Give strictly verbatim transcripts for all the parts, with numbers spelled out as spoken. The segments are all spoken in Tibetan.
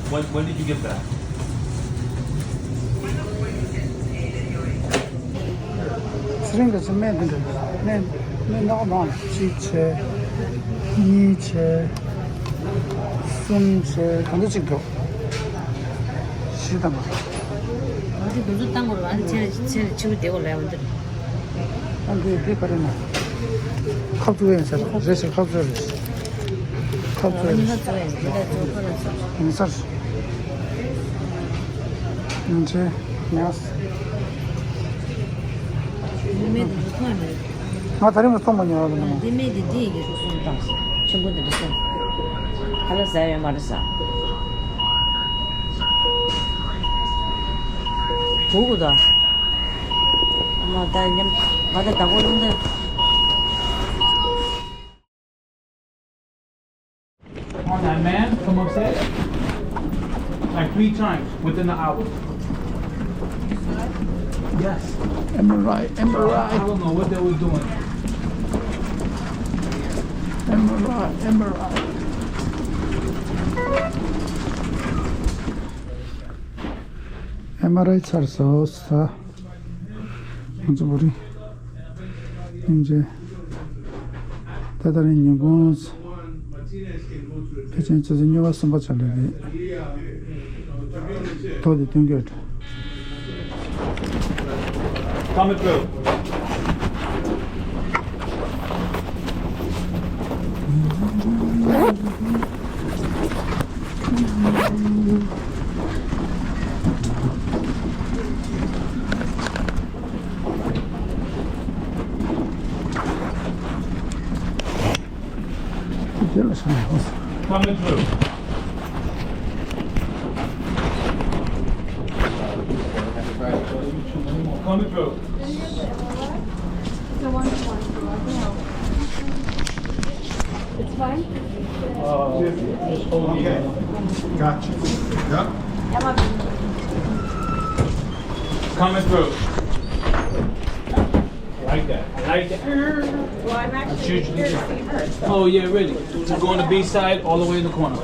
When, when did you get back? ཚེ་རིང་གི་ཚེ་སྨན་འདི་འདྲ། སྨན་སྨན་ནག་མང་གཅིག་བྱས། གཉིས་བྱས། གསུམ་བྱས། གང་འདྲ་གཅིག་འདུག་བཞི་དང་པོ། ང་ཚོས་འདུ་འཛོམས་བཏང་དགོས་རེད་པ། ཨ་ནི་ཚེ་ཚེ་ཕྱི་པོ་བསྡད་དགོས་རེད་པ་འདིར། ཨ་འདི་འདི་ག་རེ་ན། ཁབ་བཙུགས་ཡིན་ཟེར་རེད་ཤག་ཁབ་བཙུགས་རེད། ཁབ་བཙུགས་རེད། ཁབ་བཙུགས་རེད། ཁབ་བཙུགས་རེད། ཡིན་ས་རེད། ཡིན་ཚེ་ཉོས། ང་ད་རིང་མ་ཚོང་མ་ཉོས་ར་འདུག་ན། འདི་མེད་འདི་འདི་ཡི་གེ་གསུང་དང་། ཆུང་ཀུ་འདི་འདྲ་སོང་། ཁ་ལག་ཟ་ཡོད་མ་རེད་ས། བུ་གུ་ད། ང་ད་ཉམས་ང་ད་ད་གོ་ལུང་ད། On that man, come upstairs. Like three times within the hour. Yes. M R I, M R I. I don't know what they were doing. M R I, M R I. M R I ཚར་སོང་ས། ང་ཚོ་བོ་རིང་། སྙིང་རྗེ། ད་ད་རིང་ཉིན་གུང་། ཕལ་ཆེར་ཆུ་ཚོད་གཉིས་པ་གསུམ་པ་ཆགས་ལེ་རེད། ཐོག་དེ་སྟོན་གྱི་ཡོད། Coming through. Coming through. Coming through. It's fine? Uh, just hold me. Gotcha. Yeah? Coming through. I like that. I like that. Well, I'm actually here to see her, so. Oh, yeah, really? We're going to B side all the way in the corner.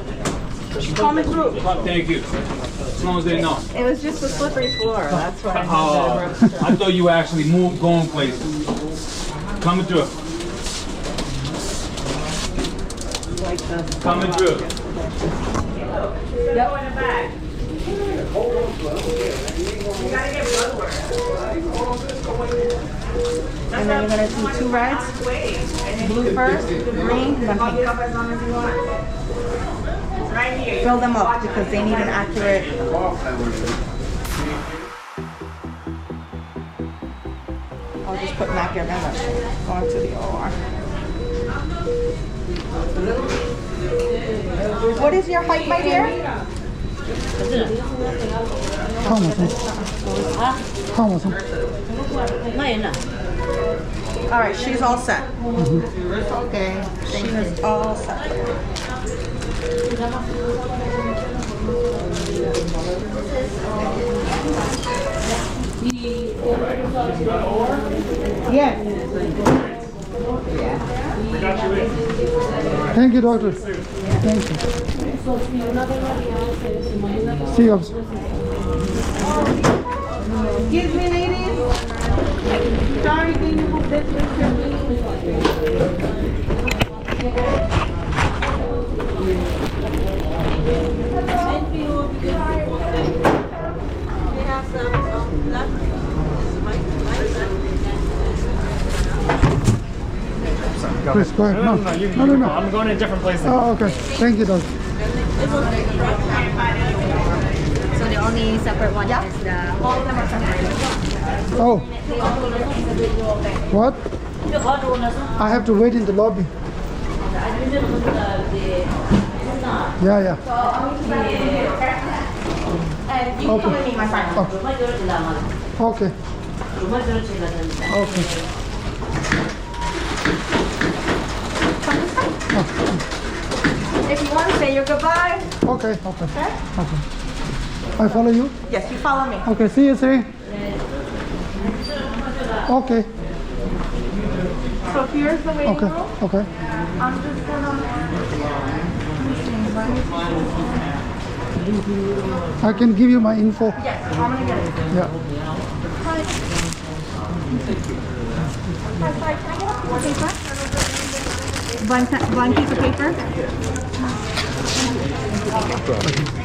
Coming through. Thank you. As long as they know. It was just a slippery floor. That's why I had to rush. Oh, I thought you were actually move, going places. Coming through. Coming through. Yep. And then you're gonna do two reds, blue first, green, then pink. Fill them up because they need an accurate. I'll just put Mac and Emma onto the O R. What is your height, my dear? ཁ་མ་སོང་། ཁ་མ་སོང་། All right, she's all set. Okay, she's all set. Yes. Thank you, doctor. Thank you. See you, officer. Excuse me, ladies. Sorry, can you move this way, please? Please go ahead. No, no, no, you can, no, no, no. I'm going in a different place. Oh, okay. Thank you, doctor. So the only separate one is the. Oh. What? I have to wait in the lobby. Yeah, yeah. Okay. Oh. Okay. Okay. If you want to say your goodbye. Okay, okay. Okay? Okay. I follow you? Yes, you follow me. Okay, see you soon. Okay. So here's the waiting room. Okay, okay. I'm just gonna. Let me see. Let me see. I can give you my info. Yes, I'm gonna get it. Yeah. Hi. Hi, sorry, can I get a piece of paper? One, one piece of paper?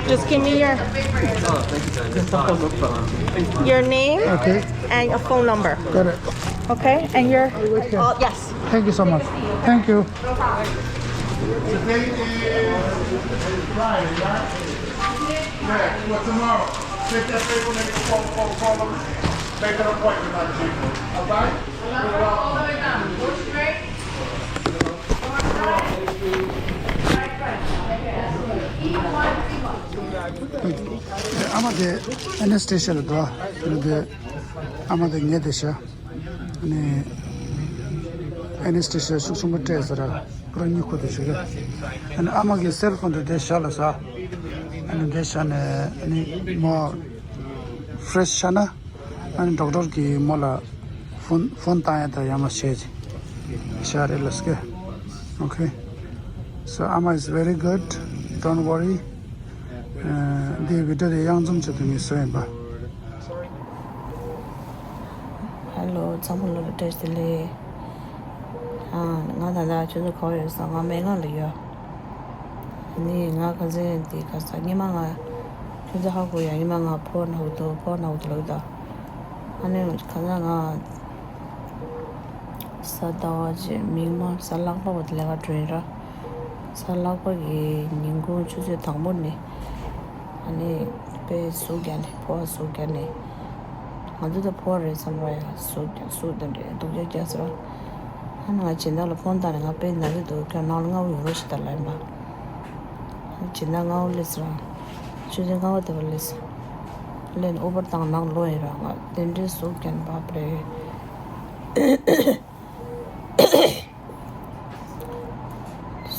Just give me your, your name Okay. And a phone number. Got it. Okay, and your, oh, yes. Thank you so much. Thank you. Today is Friday, right? Yeah, for tomorrow. Take that paper, make a phone call, call them, make an appointment on Tuesday. All right? You're welcome. ཨ་མ་དེ་ཨེ་ནེ་སི་ཐེ་ཤི་ཡ་ལ་འགྲོ། དེ་ནས་དེ་ཨ་མ་དེ་ངས་དེ་བྱ། ཨ་ནི་ཨེ་ནེ་སི་ཐེ་ཤི་ཡ་ཤུགས་ཆེན་པོ་སྤྲད་ཟེར་ར། ཁོ་རང་གཉིད་ཁུག་དེ་བྱེད་གི། ཨ་ནི་ཨ་མ་གི་སེལ་ཕོན་དེ་དེ་ཞག་ལ་ཟ། ཨ་ནི་དེ་བྱས་ནས་ཨ་ནི་མོ་ཕི་རེ་ཤི་ཆགས་ན། ཨ་ནི་ཌོག་ཊར་གིས་མོ་ལ་ཕོན་ཕོན་བཏང་ཡ་དང་ཡང་མ་བྱས་ཅིག་ཤ་རེ་ལ་སྐད། Okay. So Ama is very good. Don't worry. ཨ། འདི་བི་ཌི་ཡོ་དེ་གཡང་འཛོམས་བྱེད་དུ་ངས་བཟོས་ཡིན་པ། ཧེ་ལོ། ཚང་མ་ལ་བཀྲ་ཤིས་བདེ་ལེགས། ཨ། ང་ད་ལྟ་ཁྱོད་ཚོ་ག་པར་ཡོད་ཟེར། ང་སྨན་ཁང་ལ་ཡོད། ནི་ང་ཁ་སང་འདི་ག་ས་སྔོན་མ་ང་ཁྱོད་ཚོ་ཧ་གོ་ཡ། སྔོན་མ་ང་ཕོ་ན་གི་འདུག་ཕོ་ན་གི་འདུག་ལབ་ད། ཨ་ནི་ཁ་སང་ང་གཟའ་ཟླ་བ་རྗེས་མིག་དམར་གཟའ་ལྷག་པ་བར་དུ་ལས་ཀ་འགྲོ་ཡིན་ར། གཟའ་ལྷག་པ་གི་ཉིན་གུང་ཆུ་ཚོད་དང་པོ་ནས་ཨ་ནི་དཔེ་ཟུག་རྒྱག་ནས་ཕོ་བ་ཟུག་རྒྱག་ནས། ང་ཚོ་ད་ཕོ་བ་རེད་བསམ་ར། ཡ་ཟུག་རྒྱག་ཟུག་དེ་འདྲའི་སྡུག་ཅག་རྒྱག་ཟེར་ར། ཨ་ནི་ང་སྦྱིན་བདག་ལ་ཕོན་བཏང་ནས། ང་དཔེ་ན་གི་འདུག་ཁྱོད་ནང་ལ་སྔ་པོ་ཡོང་རོགས་བྱེད་དང་ལབ་ཡིན་པ། ཨ་ནི་སྦྱིན་བདག་སྔ་པོ་སླེབས་ཟེར་ར། ཆུ་ཚོད་ལྔ་པ་དེ་པར་སླེབས་ཟེར། སླེབས་ནས་ཨུ་བར་བཏང་ནང་ལོག་ཡིན་ར། ང་དེ་འདྲའི་ཟུག་རྒྱག་ནས་བབ་རེད།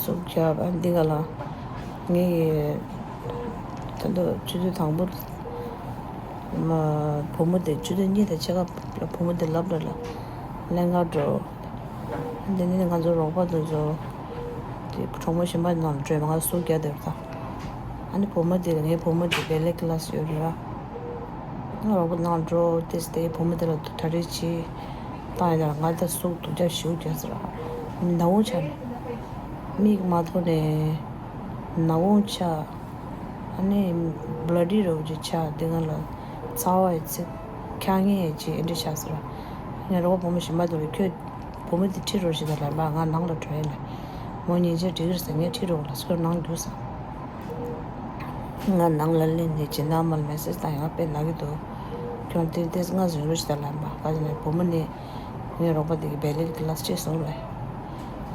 ཟུག་རྒྱག་པ་འདི་ག་ལ། ངས་ད་དུང་ཆུ་ཚོད་དང་པོ་མ་བུ་མོ་དེ། ཆུ་ཚོད་གཉིས་དང་ཕྱེད་ཀ་ལ་བུ་མོ་དེ་སློབ་གྲྭ་ལ་ལེན་གར་འགྲོ། འདི་ནི་ང་ཚོ་རོགས་པ་དེ་ཚོ་དེ་གྲོགས་མོ་གཞན་པ་ནང་ལ་འགྲོ་ཡ། ང་ཟུག་རྒྱག་བསྡད་པ་དང་། ཨ་ནི་བུ་མོ་དེ་ལ། ངའི་བུ་མོ་དེ་བེ་ལེ་ཀི་ལ་སི་ཡོད་རེད་ར། ང་རོགས་པ་ནང་འགྲོ་དེ་སྟེ་བུ་མོ་དེ་ལ་གྲ་སྒྲིག་བྱེད། བཏང་ཡ་དང་། ང་ད་ཟུག་སྡུག་ཅག་ཞེ་པོ་རྒྱག་ཟེར་ར། ནད་དབང་ཆགས་ནས། མིག་མ་མཐོང་ནས་ནད་དབང་ཆགས། ཨ་ནི་བྷ་ལ་ཌི་རོ་ཅིག་ཆགས། དེ་སྒང་ལ་ཚ་བ་ཡི་ཚིག་འཁྱག་ངན་ཡི་ཅིག་ཨེ་འདྲ་ཆགས་ཟེར་ར། ངས་རོགས་པ་བུ་མོ་གཞན་པ་དེ་ལ། ཁྱོད་བུ་མོ་དེ་ཁྲིད་རོགས་བྱེད་དང་ལབ་པ། ང་ནང་ལ་འགྲོ་ཡིན་ལབ། མོ་ཉིན་ཆད་འགྲིག་གི་རེད་ཟེར། ངས་ཁྲིད་རོགས་ལབ་ཟེར། ཁྱོད་ནང་རྒྱུགས་ཟེར། ང་ནང་ལ་སླེབས་ནས་སྦྱིན་བདག་མ་ལ་མེ་སེ་ཇི་བཏང་ཡང་དཔེ་ན་གི་འདུག་ཁྱོད་དེ་དེ་སྔ་ཟིན་རོགས་བྱེད་དང་ལབ་པ། ག་ཟེར་ནས་བུ་མོ་ནི་ངའི་རོགས་པ་དེ་གི་བེ་ལེ་ཀི་ལ་སི་ཅིག་སོང་ལབ།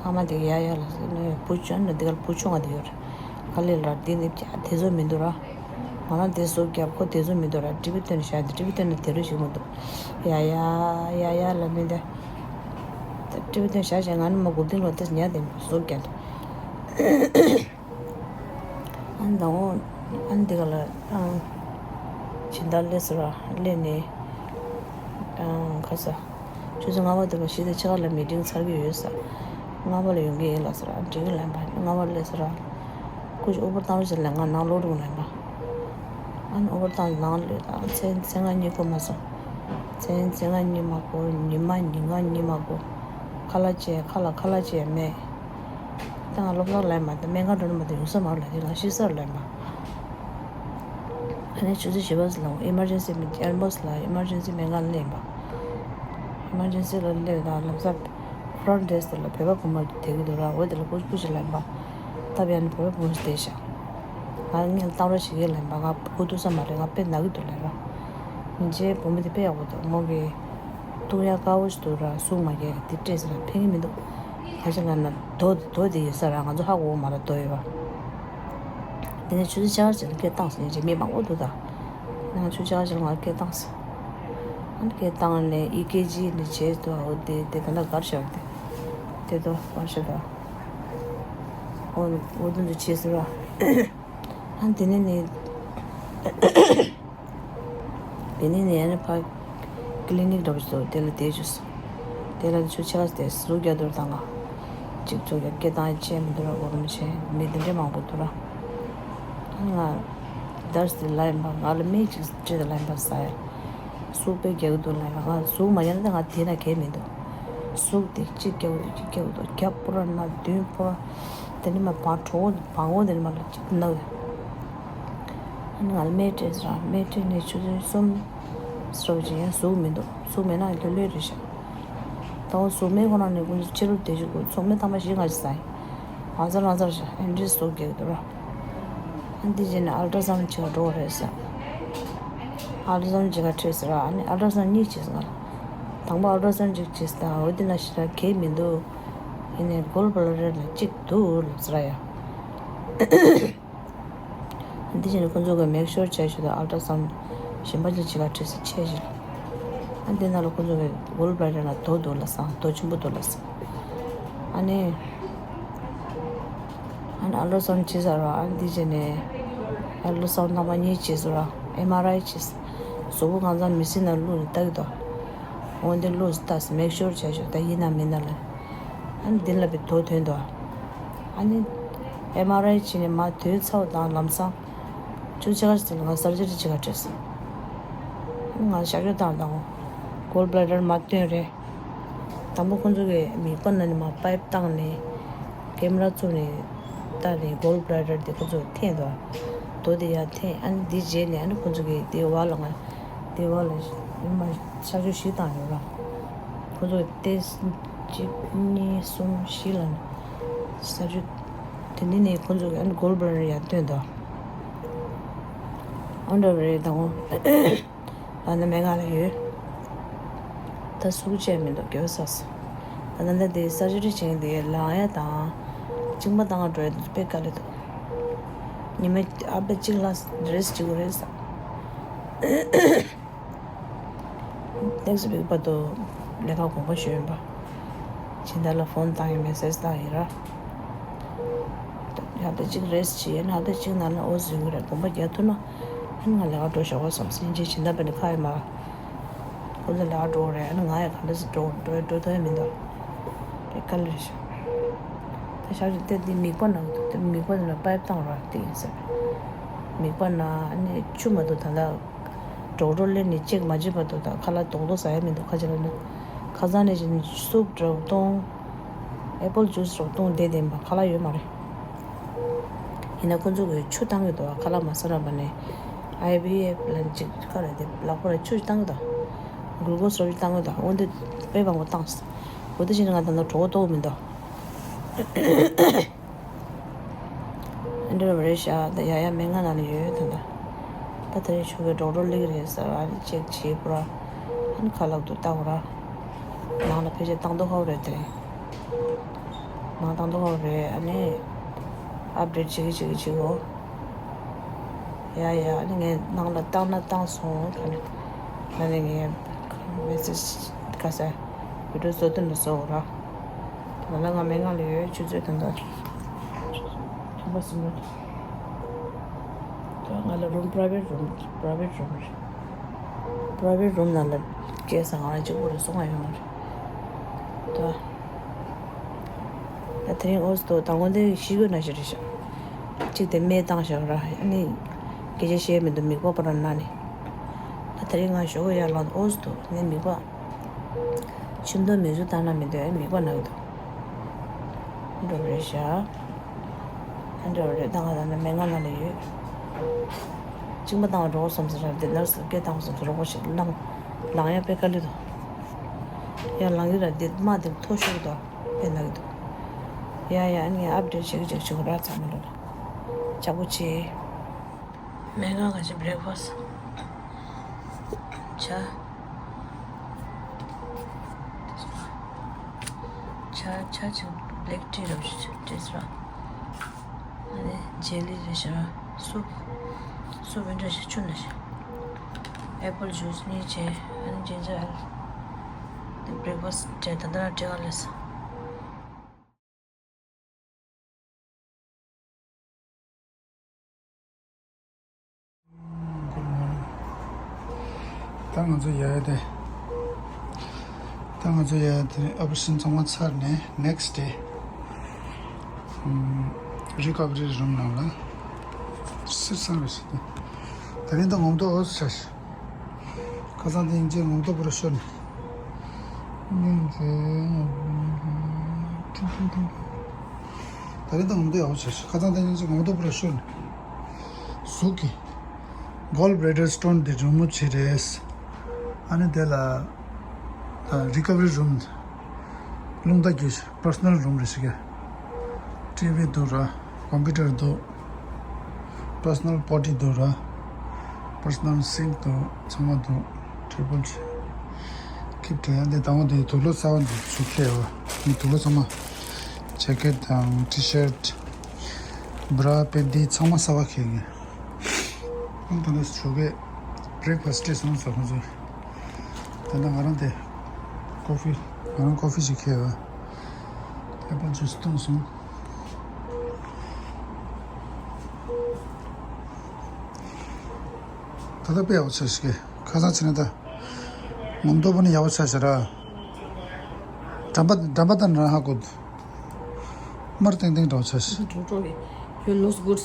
ཨ་མ་དེ་གི་ཡ་ཡ་ལ་ཟེར་ནས། བུ་ཆུང་ནི་འདི་ག་ལ། བུ་ཆུང་བ་དེ་ཡོད་རེད། ག་ལེ་ལ་འདི་ནི་བྱ་དེ་ཚོ་མི་འདུག་ར། ང་རང་དེ་ཟུག་རྒྱབ། ཁོ་དེ་ཚོ་མི་འདུག་ར། ཊི་བི་སྟོན་ནས་བཞག་དེ། ཊི་བི་སྟོན་ནས་དེ་རུ་ཞིག་མི་འདུག་ཡ་ཡ་ཡ་ཡ་ལ་མི་འདི། ཊི་བི་སྟོན་བཞག་བྱས་ང་ནི་མ་གུབ་ཏིང་ལོ་དེ་ཉལ་དེ་ཟུག་རྒྱབ། ཨ་ནི་ད་འོ། ཨ་ནི་འདི་ག་ལ། ཨང་། སྦྱིན་བདག་སླེབས་ཟེར་ར། སླེབས་ནས། ཨང་། ག་ས། ཆུ་ཚོད་ལྔ་པ་དེ་པར་བཞི་དང་ཕྱེད་ཀ་ལ་མི་ཊིང་ཚར་གྱི་ཡོད་ཟེར། ལྔ་པ་ལ་ཡོང་གི་ཡིན་ལབ་ཟེར་ར། འགྲིག་གི་ལབ་པ། ལྔ་པ་སླེབས་ཟེར་ར། ཁོ་ཅིག་ཨུ་བར་བཏང་རོགས་བྱེད་ལབ། ང་ནང་ལོག་འགྲོ་ལབ་པ། ཨ་ནི་ཨུ་བར་བཏང་ནང་སླེབས་དང་། མཚན་མཚན་ང་གཉིད་ཁུག་མ་སོང་། མཚན་མཚན་ང་གཉིད་མ་ཁུག་ཉི་མ་ཉིན་གང་གཉིད་མ་ཁུག་ཁ་ལག་བཅད། ཁ་ལག་ཁ་ལག་བཅད་མེད། ད་ང་སློབ་གྲྭ་ལ་མ་དང་སྨན་ཁང་འགྲོ་ན་མ་དང་ཡོང་ས་མ་རེད་ལབ་དུས། ང་ཤི་ས་རེད་ལབ་པ། ཨ་ནི་ཆུ་ཚོད་བཞི་པ་ཙམ་ལ་ཨི་མར་ཇེན་སི་མི་ཨེལ་མོ་སི་ལ་ཨི་མར་ཇེན་སི་སྨན་ཁང་སླེབས་པ། ཨི་མར་ཇེན་སི་ལ་སླེབས་དང་། ལམ་སང་ཕོ་རོན་ཊི་ཌེ་སི་ཀ་ལ་བོད་པ་བུ་མོ་བསྡད་ཀྱི་འདུག་ར། འོ་དེ་ལ་སྐུ་སྐུ་ཞིག་ལབ་པ། ད་བས་ནི་བོད་པ་བུ་མོ་ཞིག་བསྡད་ཤག་ང་ངས་ལ་བཏང་རོགས་བྱེད་ཀྱི་ལབ་པ། ང་སྒུག་ཐུབ་ས་མ་རེད། ང་དཔེ་ན་གི་འདུག་ལབ་པ། ཉིན་རྗེས་བུ་མོ་དེ་དཔེ་ཡག་པོ་འདུག་མོ་གི་བཏུང་ཡག་དཀར་པོ་ཞིག་འདུག་ར། ཟུག་མ་རྒྱག་གི། དེ་སྤྲད་ཟེར་ན་ཕན་གི་མི་འདུག་ག་ཅི་ལབ་ན་རྡོ་རྡོ་དེ་ཡོད་ས་ར། ང་ཚོ་ཧ་གོ་གི་མ་རེད་རྡོ་ཡོད་པ། དེ་ནས་ཆུ་ཚོད་ཕྱེད་ཀ་ཅིག་ལ་སྐད་བཏང་ཟེར་ནས། རྗེས་མི་མང་པོ་འདུག་ད། ང་ཆུ་ཚོད་ཕྱེད་ཀ་ཅིག་ལ་ང་སྐད་བཏང་ཟེར། ཨ་ནི་སྐད་བཏང་ནས་ཨི་ཀེ་ཇི་ནས་བྱས་ཏོ། འོ་དེ་དེ་ད་ལྟ་གར་ཤར་དེ། དེ་ཏོ་གར་ཤར་ད། འོ་འོ་དེ་ཚོ་བྱས་ཟེར་བ། ཨ་ནི་དེ་ནས་ནི། དེ་ནས་ནི་ཨ་ནི་ཕར་ཀི་ལི་ནིག་འདྲ་པོ་ཞིག་འདུག་དེ་ལ་བསྡད་བཅུག་སོང་། དེ་ལ་ཆུ་ཚོད་ཕྱེད་ཀ་དེ་ཟུག་རྒྱག་འདུག་ད་ང་། གཅིག་ཚོ་ཡར་སྐད་བཏང་ཡ་བྱས་མི་འདུག་ར། སྒོར་མོ་བྱས་མི་དེ་འདྲས་མང་པོ་འདུག་ར། ང་ ནར་སི་དེ་ལབ་ཡིན་པ། ང་ལ་སྨན་ཅིག་སྤྲད་དང་ལབ་ཡིན་པ། ཟ་ཡ། ཟུག་དཔེ་རྒྱག་གི་འདུག་ལབ་ཡིན་པ། ང་ཟུག་མ་རྒྱག་ན་ང་དེ་ན་གལ་མི་འདུག་ཟུག་དེ་གཅིག་རྒྱག་གི་འདུག་གཅིག་རྒྱག་གི་འདུག་རྒྱབ་པོ་ར་ན་མདུན་པོ་ར། དེ་ནི་མ་བང་གྲོགས་བང་གོ་དེ་ནི་མ་ལ་གཅིག་ན། ཨ་ནི་ང་ལ་སྨན་སྤྲད་ཟེར། སྨན་སྤྲད་ནས་ཆུ་ཚོད་གསུམ་ཙམ་ཅིག་ཡང་ཟུག་མི་འདུག་ཟུག་མེད་ན་ལྷོད་ལྷོད་རེད་ཤག་ད་འོ་ཟུག་མེད་ཁོ་ན་ནས་ཀུན་ཕྱི་རུ་བསྡད་རྒྱུ་དགོས། ཚོགས་མེད་ཐང་པ་བཞི་ལྔ་ཅིག་ཟ་ཡིན། ང་ཚར་ང་ཚར་ཤག་ཨེ་འདྲའི་ཟུག་རྒྱག་གི་འདུག་ར། ཨ་འདི་རྗེས་ནས་ཨལ་ཊ་སའུན་བྱེད་ག་འགྲོ་བ་རེད་ཟེར། ཨལ་ཊ་སའུན་བྱེད་ག་ཁྲིད་ཟེར་ར། ཨ་ནི་ཨལ་ཊ་སའུན་གཉིས་བྱས་ཟེར་ང་ལ། དང་པོ་ཨལ་ཊ་སའུན་གཅིག་བྱས་ཟེར། ད་འོ་འདི་ན་ཞེ་དྲག་གལ་མི་འདུག་ཡིན་ནའི་གོལ་བླ་ཌར་ལ་གཅིག་འདུག་ལབ་ཟེར་ར་ཡ། འདི་བྱས་ནས་ཁོ་ཚོ་གིས་མེག་ཤོར་བྱས་ཞུ་དང་། ཨལ་ཊ་སའུན་གཞན་པ་ཅིག་བྱེད་ག་ཁྲིད་ཟེར་བྱས་ཞིག་ཨ་འདི་ནང་ལ་ཁོ་ཚོ་གིས་གོལ་བླ་ཌར་ལ་རྡོ་འདུག་ལབ་ཟེར། རྡོ་ཆེན་པོ་འདུག་ལབ་ཟེར། ཨ་ནི། ཨ་ནི་ཨལ་ཊ་སའུན་བྱས་ཚར་བ། ཨ་འདི་བྱས་ནས་ཨལ་ཊ་སའུན་རྣམ་པ་གཉིས་བྱས་ཚར་བ། ཨེམ་ཨར་ཨའི་བྱས། གཟུགས་པོ་གང་ཚང་མི་སྲིད་ན་བླུགས་ནས་ལྟ་གི་འདུག་འོ་འདི་བླུགས་ལྟ་ཟེར། མེག་ཤོར་བྱས་ཞོག་ད་ཡིན་ན་མིན་ན་ལ། ཨ་ནི་འདི་ལ་བའི་རྡོ་ཐོན་འདུག་ཨ་ནི་ཨེམ་ཨར་ཨའི་བྱས་ནས་མར་དོན་ཚར་བ་དང་ལམ་སང་ཆུ་ཚོད་ཕྱེད་ཀ་ཙམ་ལ་ང་སར་ཇི་རི་བྱེད་ག་ཁྲིད་ཟེར། ང་གཤག་བཅོས་བཏང་དང་། གོལ་བླ་ཌར་མར་བཏོན་རེད། དང་པོ་ཁོང་ཚོ་གིས་མིད་པ་ནང་ནས་མར་པའིབ་བཏང་ནས་ཀེམ་ར་བཙུགས་ནས་ལྟ་ནས་གོལ་བླ་ཌར་དེ་ཁོང་ཚོ་འཐེན་འདུག་རྡོ་དེ་ཡར་འཐེན། ཨ་ནི་འདི་རྗེས་ནས་ཨ་ནི་ཁོང་ཚོ་གིས་དེ་བར་ལ་ང་དེ་བར་ལ་མར་གཤག་བཅོས་བཞི་བཏང་ཡོད་ར། ཁོང་ཚོ་གིས་ཏེ་གཅིག་གཉིས་གསུམ་བཞི་ལ་གཤག་བཅོས། དེ་ནས་ནས་ཁོང་ཚོ་གིས་ཨ་ནི་གོལ་བླ་ཌར་ཡར་བཏོན་འདུག་འོ་འདྲ་བ་རེད། དང་པོ། ད་ནི་སྨན་ཁང་ལ་ཡོད། ད་ཟུག་བཅད་མི་འདུག་དགེ་བ་བསགས་སོང་། ད་ནི་ད་དེ་སར་ཇི་རི་བྱེད་མཁན་དེ་ལངས་ཡ་དང་གཅིན་པ་བཏང་ག་འགྲོ་ཡ་དེ་དཔེ་དཀའ་ལས་འདུག་ཉི་མ་ཨ་ཕ་གཅིག་ལ་རེ་སི་ཊི་བྱེད་དགོས་རེད་ཟེར། ནེག་སི་ཝིག་བར་དུ་ལས་ཀ་དགོངས་པ་ཞུས་ཡིན་པ། སྦྱིན་བདག་ལ་ཕོན་བཏང་ཡིན། མེ་སེ་ཇི་བཏང་ཡིན་ར། ད་ལྟ་གཅིག་རེ་སི་ཊི་བྱེད་ཡིན། ད་ལྟ་གཅིག་ནང་ལ་འོ་ཟིན་གི་རེད། དགོངས་པ་རྒྱག་ཐུབ་ན་ཨ་ནི་ང་ལས་ཀ་འགྲོ་ཞོག་པ་བསམ་སེམས་ཅན་སྦྱིན་བདག་པ་ནི་ཁ་ཡོད་མ། ཁོ་ཚོ་ལས་ཀ་འགྲོ་གི་རེད། ཨ་ནི་ང་ཡང་ག་འདྲ་ཟེར་འགྲོ་འགྲོ་འགྲོ་ཐུབ་ཡ་མི་འདུག་དེ་དཀའ་ལས་རེད་ཤག་ད་ཞག་ཅིག་དེ་དེ་མིད་པ་ནང་དུ་དེ་མིད་པ་ནང་ལ་པའིབ་བཏང་ར་དེ་ཡིན་ཟེར། མིད་པ་ནང་ཨ་ནི་ཆུ་མ་གཏོགས་ད་ལྟ་ཌོག་ཊར་སླེབས་ནས་ཅེག་མ་བྱས་བར་དུ་ད་ཁ་ལག་རྡོག་རྡོག་ཟ་ཡ་མི་འདུག་ཁ་ཅིག་ལ་ནི་ཁ་སང་ནས་བྱས་ནས་སུབ་འདྲ་བོ་བཏུང་། ཨེ་པལ་ཇུས་འདྲ་བོ་བཏུང་བསྡད་བསྡད་ཡིན་པ། ཁ་ལག་ཡོད་མ་རེད། ཡིན་ན་ཁོ་ཚོ་གིས་ཆུ་བཏང་གི་འདུག་ཁ་ལག་མ་ཟ་རན་པ་ནས་ཨའི་ཝི་ཨེཕ་ལ་ཅིག་ཁ་རེད་དེ་ལག་པ་ལ་ཆུ་བཏང་གི་འདུག་གུ་ལུ་ཀོ་སི་འདྲ་བོ་ཅིག་བཏང་གི་འདུག་འོ་འདི་དཔེ་མང་པོ་བཏང་སོང་། འོ་དེ་བྱས་ན་ང་ད་ལྟ་གྲོད་ཁོག་ལྟོགས་མི་འདུག་འདི་འདྲ་བ་རེད་ཤག་ད་ཡ་ཡ་སྨན་ཁང་ནང་ལ་ཡོད། ད་ལྟ་ད་དེ་རིང་ཆུ་གི་ཌོག་ཊར་སླེབས་ཀྱི་རེད་ཟེར་བ་ཅེག་བྱེད་པ་ར། ཨ་ནི་ཁ་ལག་ཏུ་བཏང་ར། ནང་ལ་ཕལ་ཆེར་བཏང་མདོག་ཁ་པོ་རེད་དེ། ནང་བཏང་མདོག་ཁ་པོ་རེད། ཨ་ནི་ཨབ་ཌེཊ་བྱེད་ཀྱི་བྱེད་ཀྱི་བྱེད་གོ། ཡ་ཡ། ཨ་ནི་ངས་ནང་ལ་བཏང་ན་བཏང་སོང་ག་ནི། ཨ་ནི་ངས་མེ་སེ་ཇི་ག་ས་བི་ཌི་ཡོ་བཟོ་དོན་ལ་བཟོ་འོ་ར། ད་ལ་ང་སྨན་ཁང་ལ་ཡོད། ཆུ་ཚོད་ད་ལྟ་ཐམ་པ་གསུམ་རེད། ད་ང་ལ་རུམ་པ་རའི་ཝེཊ་རུམ་པ་རའི་ཝེཊ་རུམ་རེད། པ་རའི་ཝེཊ་རུམ་ནང་ལ་སྐྱེལ་ས་ང་རང་གཅིག་པོ་རེད། སོང་ང་ཡོད་མ་རེད། ད་ད་དེ་རིང་ཨོ་ཙི་འདུག་དང་པོ་འདི་ཤི་གོ་ན་ཞིག་རེད་ཤག་གཅིག་དེ་སྨན་བཏང་བཞག་ར། ཨ་ནི་སྐད་ཆ་བཤད་མི་འདུག་མིག་པ་པ་ར་ན་ནི། ད་དེ་རིང་ང་ཞོགས་ཀ་ཡར་ལངས་ཨོ་ཙི་འདུག་ངའི་མིག་པ་ཆུ་མདོག་མིག་ཆུ་བཏང་ན་མི་འདུག་ཨ་མིག་པ་ན་གི་འདུག་འགྲོ་རེད་ཤག་ཨ་འདྲ་བ་རེད། ད་ང་ད་ནི་སྨན་ཁང་ནང་ལ་ཡོད། གཅིན་པ་བཏང་བ་འགྲོ་བསམ་ཟེར་ར། དེ་ནར་སི་སྐད་བཏང་བ་བསམ་ཟེར་རོགས་པ་ཞིག་ལངས། ལངས་ཡ་དཔེ་དཀའ་ལས་འདུག་ཡ་ལངས་ཀྱི་ར། དེ་རྨ་དེ་མཐོ་ཤོས་འདུག་དཔེ་ན་གི་འདུག་ཡ་ཡ། ཨ་ནི་ངས་ཨབ་ཌེཊ་བྱེད་ཀྱི་བྱེད་ཀྱི་བྱེད་དགོས་ར། ཚང་མ་ལོ་ལ་ཅག་པོ་བྱེད། སྨན་ཁང་ག་ཅིག་བྷི་རེག་ཕ་སི་ཊི་བྱ། ཇ་ཇ་ཅིག་བྷི་ལེག་ཊི་ར་བ་ཞིག་བྱས་ར། ཨ་ནི་ཇེ་ལི་རེད་ཤག་སུབ། སུབ་འདྲ་ཞིག་ཆུ་འདྲ་ཞིག་ཨེ་པལ་ཇུས་གཉིས་བྱས། ཨ་ནི་ཇིན་ཇར་ཨེལ། དེ་བྷི་རེག་ཕ་སི་ཊི་བྱས། ད་ལྟ་རང་སྤྲད་ག་སླེབས་སོང་། Good morning. ད་ང་ཚོ་ཡ་ཡ་དེ། ད་ང་ཚོ་ཡ་ཡ་དེ་ཨོ་པ་རེ་ཤན་ཚང་མ་ཚར་ནས་next day ཨམ་རི་ཀ་བ་རི་རུམ་ནང་ལ་སིར་སང་རེ་ཞིག་དེ། ད་རིང་ད་ངོ་མདོག་འོ་ཙམ་ཆགས་ཤག་ཁ་སང་དེ་སྙིང་རྗེ་ངོ་མདོག་པུ་ར་ཤོར་ནས། སྙིང་རྗེ། ད་རིང་ད་ངོ་མདོག་ཡག་པོ་ཆགས་ཤག་ཁ་སང་དེ་སྙིང་རྗེ་ངོ་མདོག་པུ་ར་ཤོར་ནས། གཟུགས་ཀྱི་gall bladder stone དེ་རིང་མོ་བྱས་རེད། ཨ་ནི་དེ་ལ་ད་recovery room རླུང་རྟ་གི་personal room རེད་ཤག་ཊི་ཝི་འདུག་ར། computer འདུག personal potty འདུག་ར། personal sink འདུག་ཚང་མ་འདུག table chair keep དེ་ཡང་དེ་དང་པོ་དེ་དུག་ལོག་གསར་པ་འདུག་ཚུར་ཁྱེར་བ། ངས་དུག་ལོག་ཚང་མ་jacket དང་T-shirt bra pant དེ་ཚང་མ་གསར་པ་ཁྱེར་ངས། ཨང་ད་ནས་ཞོགས་ཀས་breakfast སྤྲད་སོང་ཟེར་ཁོང་ཚོས། ད་ལྟ་ང་རང་དེ་coffee ང་རང་coffee ཞིག་ཁྱེར་བ། apple juice བཏུངས་སོང་། ད་ལྟ་དཔེ་ཡག་པོ་ཆགས་ཤག་ཁ་སང་ཕྱིན་ན་ད་ངོ་མདོག་པོ་ནི་ཡག་པོ་ཆགས་ཤག་ར། འགྲམ་པ་འགྲམ་པ་དང་རང་ཧ་གོ། དམར་ཏིང་ཏིང་འདྲ་བོ་ཆགས་ཤག You looks good.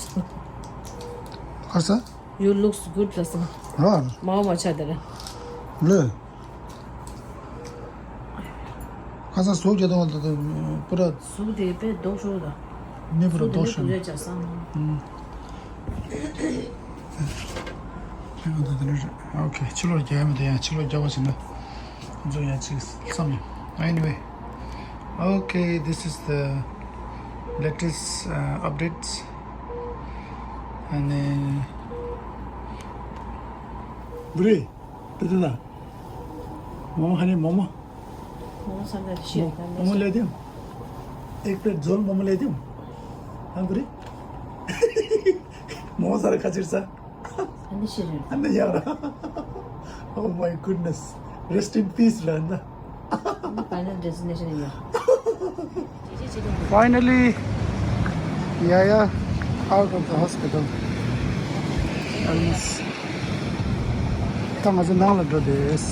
ཁར་ས། You looks good ལ་སོང་། ར། མའོ་མ་ཆ་དེ་ར། ལོས། ཁ་སང་གཟུགས་རྒྱ་དང་བ་དང་པུ་ར། གཟུགས་དེ་དཔེ་ལྡོག་ཤོར་ད། མི་པུ་ར་ལྡོག་ཤོར་ནས། ཨུམ། ཨོ་ཁེ་ཕྱི་ལོགས་རྒྱག་ཡ་མི་འདུག་ཡང་ཕྱི་ལོགས་རྒྱག་པ་བྱས་ན་ཁོང་ཚོ་ཡང་ཅིག་བསམ་ཡོང་། Anyway, okay, this is the latest uh, updates. And then, Bri, ཏུ་ཏུ་ན། མོ་མོ་ཧ་ནི་མོ་མོ། मोमो संग शीर मोमो ले दूं। एक प्लेट झोल मोमो ले दूं। हाँ बुरी। मोमो सारा खा चिर सा। अन्य शीर। अन्य यार। Oh my goodness. Rest in peace रहना। Final destination है। Finally, Yaya out of the hospital. Almost. ད་ང་ཚོ་ནང་ལ་འགྲོ་དེས།